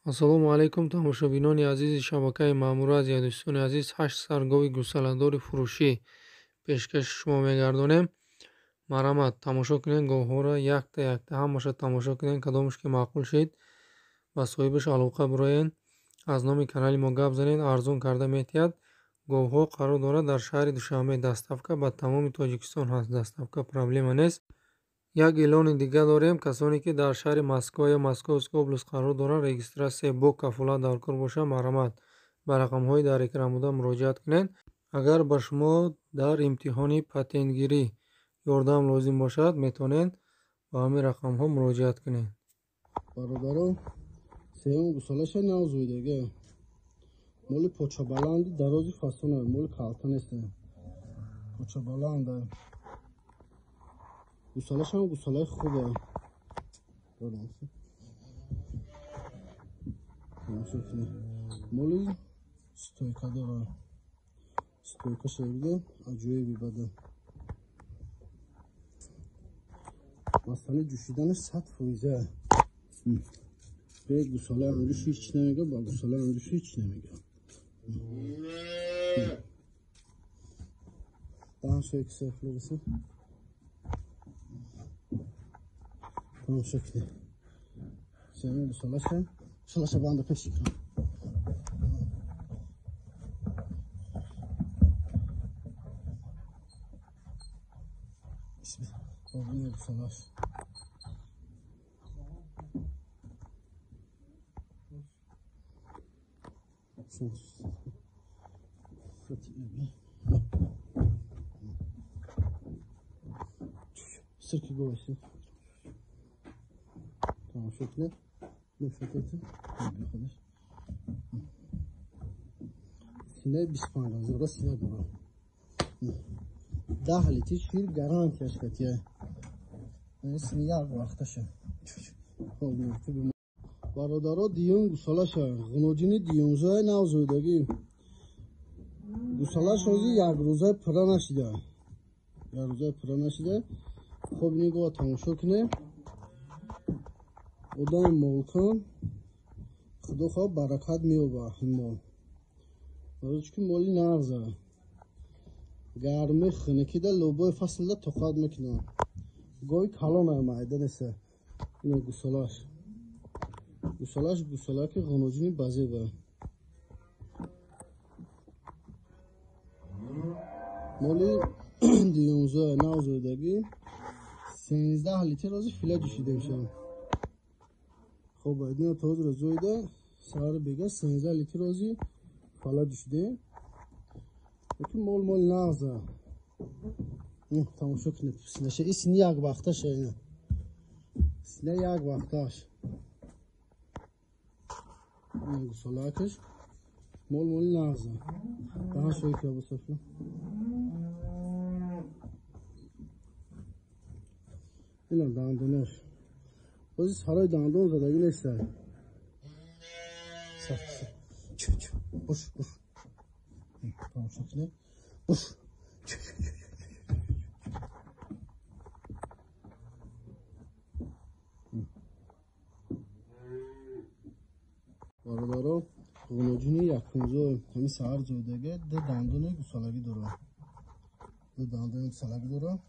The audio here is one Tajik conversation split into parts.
Ассалому алайкум тамошобинони азизи шабакаи Маъмур Азия. Дӯстони азиз, 8 сар гови гусаладори фурӯшӣ пешкаши шумо мегардонем. Марҳамат, тамошо кунед говҳоро якта якта, ҳамаша тамошо кунед. Кадомаш ки маъқул шид, ба соҳибаш алоқа бироед, аз номи канали мо гап занед, арзон карда метиҳад. Говҳо қарор дорад дар шаҳри Душанбе, доставка ба тамоми Тоҷикистон ҳаст, доставка проблема нест. Як эълони дига дорем: касоне ки дар шаҳри Москва ё Московская область қарор доранд, регистрация бо кафолат дар кор бошад, марҳамат, ба рақамҳои дар экран буда муроҷиат кунед. Агар ба шумо дар имтиҳони патентгирӣ ёрдам лозим бошад, метавонед ба ҳамин рақамҳо муроҷиат кунед. Бародаро, сеюм гусолаша нав зӯйдага. Моли почабаланди дарози фасона, моли калта нест. Почабаланда. Гусолашам гусолаи хубе. Моли стойка дора. Стойка шавида аҷоиби бада. Масъалаи ҷӯшиданаш 100%. Бе гусолаи анҷуш ҳеч намега, ба гусолаи анҷуш ҳеч намега. Даҳан шои кисафлегаси. Тамошо кунед. Сеюм гусолаша. Гусолаша банда пеш кунам. Гусолаш. Сирки говаси. Тамошо кунед. Синаи 25 ҳазора сина дорам. 10 литр шир гарантияш катия. Сини як вақташа. Бародаро, дуюм гусолаша ғуноҷини дуюмзои нав зӯйдагӣ. Гусолаш ҳозир як рӯза пурра нашида. Як рӯза пурра нашида. Хоб нигоҳ тамошо кунед. Одами молкон худо хоҳ баракат меёбад ин мол. Барои чунки моли нағза. Гарми хунукида лобои фаслда тоқат мекунад. Гови калона майда нест. Ина гусолаш. Гусолаш гусолаки ғуноҷини базеба. Моли дуюмзоя нав зӯйдагӣ 13 литр ҳозир фила ҷӯшида мешавад. Хоб, айдина то ҳозир зӯйда саҳари бега 13 литр ҳозир фала ҷӯшидаем. Лекин мол мол нағза. Тамошо кунед синаша. Ин сини як вақташа ина. Сина як вақташ. Гусолакаш мол моли нағза. Даҳан шои ки абусафи. Ина дандонаш. Ҳозир сарои дандон задагӣ неста. Буш буш. Тамошо кунед. Буш. Бародаро, ғуноҷини якумзо ҳамин саҳар зӯйдага ду дандони гусолагӣ дорад. Ду дандони гусолагӣ дорад.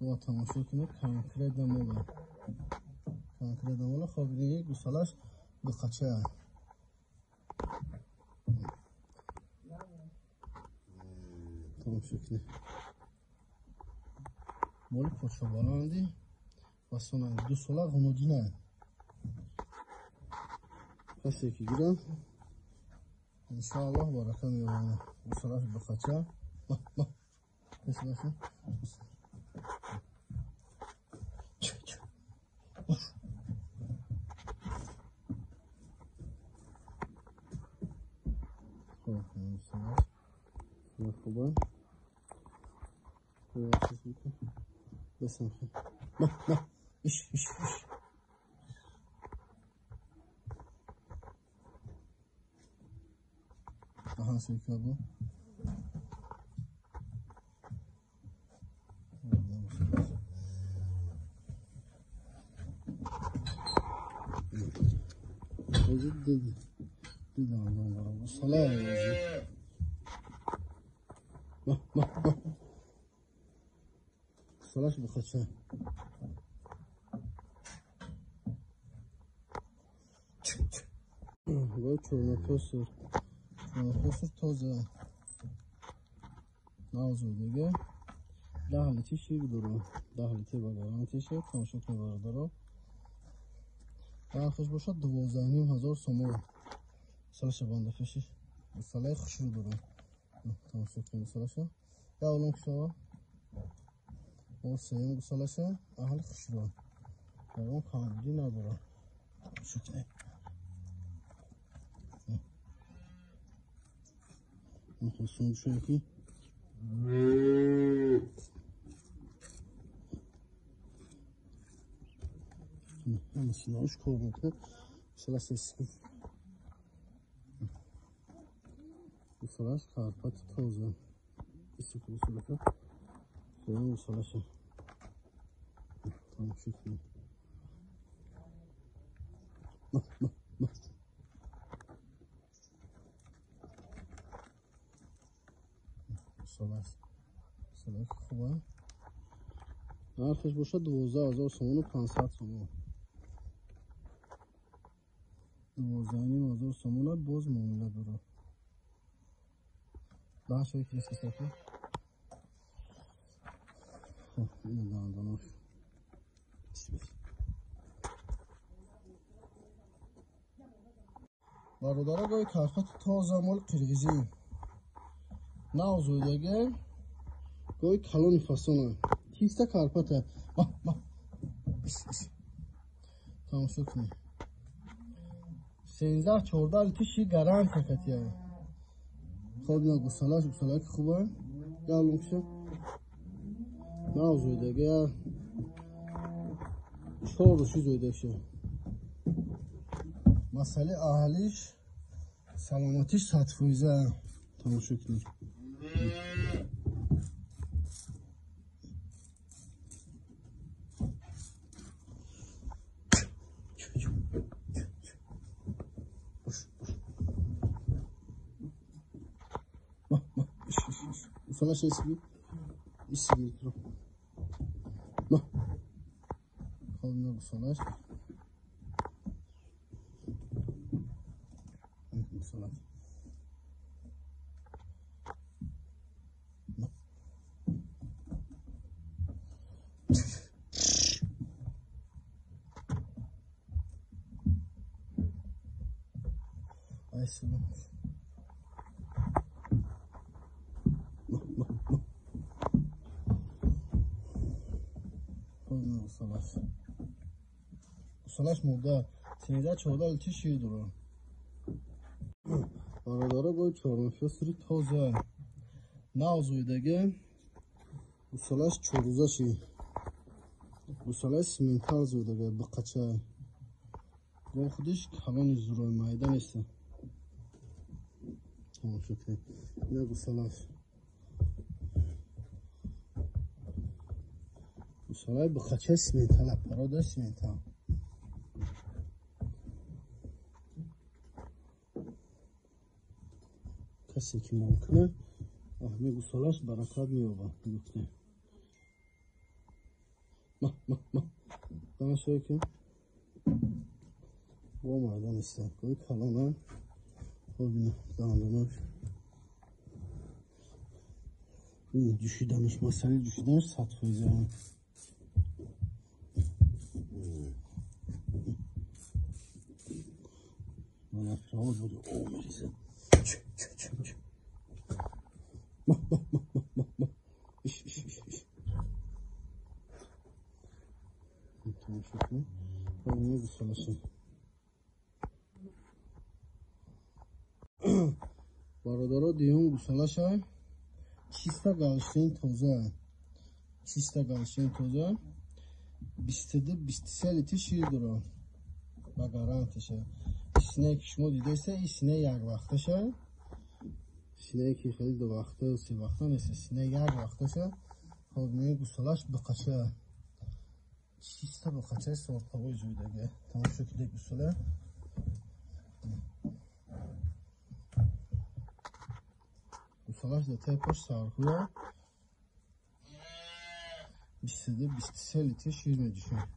Ва тамошо кунед, конкретно мола. Конкретно мола. Хоб, ини гусолаш дуқача. Тамошо кунед. Моли почобаланди васона 2 сола ғуноҷина. Касе ки гирам, иншоаллоҳ барака меёбад. Гусолаш дуқача. Ҳозир ду дандон дорад. Гусала ҳозир. Гусалаш буқача. Гови чорнопёсур. Чорнопёсур тоза. Навзодага. 10 литр шир дорад. 10 литр ба гарантия шир. Тамошо кунед бародаро. Нархаш бошад 12 500 сомон. Гусалаша банда пешиш. Гусалаи хушрӯ дорад. Тамошо кунед гусалаша. Я олом кушава. Бо сеюм гусалаша аҳли хушрӯ. Ягон камбудӣ надорад. Тамошо кунед. Мехостам ки ҳама синаош кор мекунад. Гусалаш карпати тоза. Гусалаша. Гусалаша. Тамошо кунед. Гусалаш хуба. Нархаш бошад 12 000 сомону 500 сомон. 12 500 сомона боз муомила дорад. Даҳ крески. Хоб, ин дандонош. Бародаро, гови карпати тоза, моли қирғизӣ. Навзоидага, гови калони фасона. Чиста карпата. Тамошо кунед. 13-14 литр шир гарантия катия. Хоб, ина гусалаш, гусалаки хуба. Ялум киша. Навзоидага 4 рӯзи зоидаша. Масъалаи аҳлиш, саломатиш 100%. Тамошо кунед. Гусалаш эсги. Исги. Хоб, ина гусалаш. Гусалаш. Айсило. Гусалаш. Гусалаш мурда. 13-14 литр шир дорад. Бародаро, гови чорнопёсури тоза. Навзоидага. Гусалаш 4 рӯза ши. Гусалаш симентал зоидага, биқача. Гов худиш калони зурои, майда нест. Тамошо кунед. Ина гусалаш. Гусалаи биқачаи симентал, породаи симентал. Касе ки мол кунад, ҳами гусалаш баракат меёбад. Нигоҳ кунед. Тамошо кун. Бо майда нест. Гови калона. Хоб, ина дандонош. Ҷӯшиданаш, масъалаи ҷӯшиданаш 100%. Буд, об мерезад. Тамошо кунед. Гусалаша. Бародаро, дуюм гусалаша чиста голштейн тоза. Чиста голштейн тоза. 22-23 литр шир дорад. Ба гарантиша. Синае ки шумо дидаиста, ин синаи яквақташа. Синае ки хеле дувақта, севақта нест, синаи як вақташа. Хоб, меи гусалаш биқача. Чиста биқачаи сортовой зоидага. Тамошо кунед гусала. Гусалаш дар таи пош сархӯя. 22-23 литр шир меҷӯшад.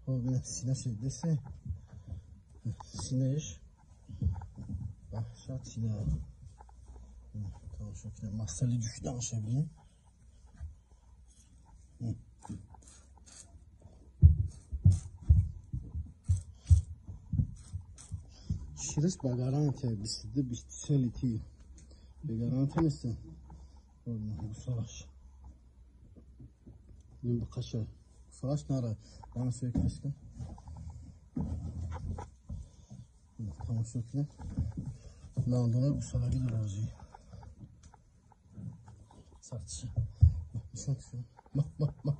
Хоб, ина синаша десе. Синаиш ваҳшат сина. Тамошо кунед, масали ҷӯшиданаша бинед. Шириш ба гарантия 22-23 литр. Бе гарантия нест. Гусалаш. Қаша. Гусалаш нара. Дана суя кашка. Тамошо кунед. Ландона гусалагӣ дорозӣ. Сартиша. Нишон тиша. Ма, ма, ма.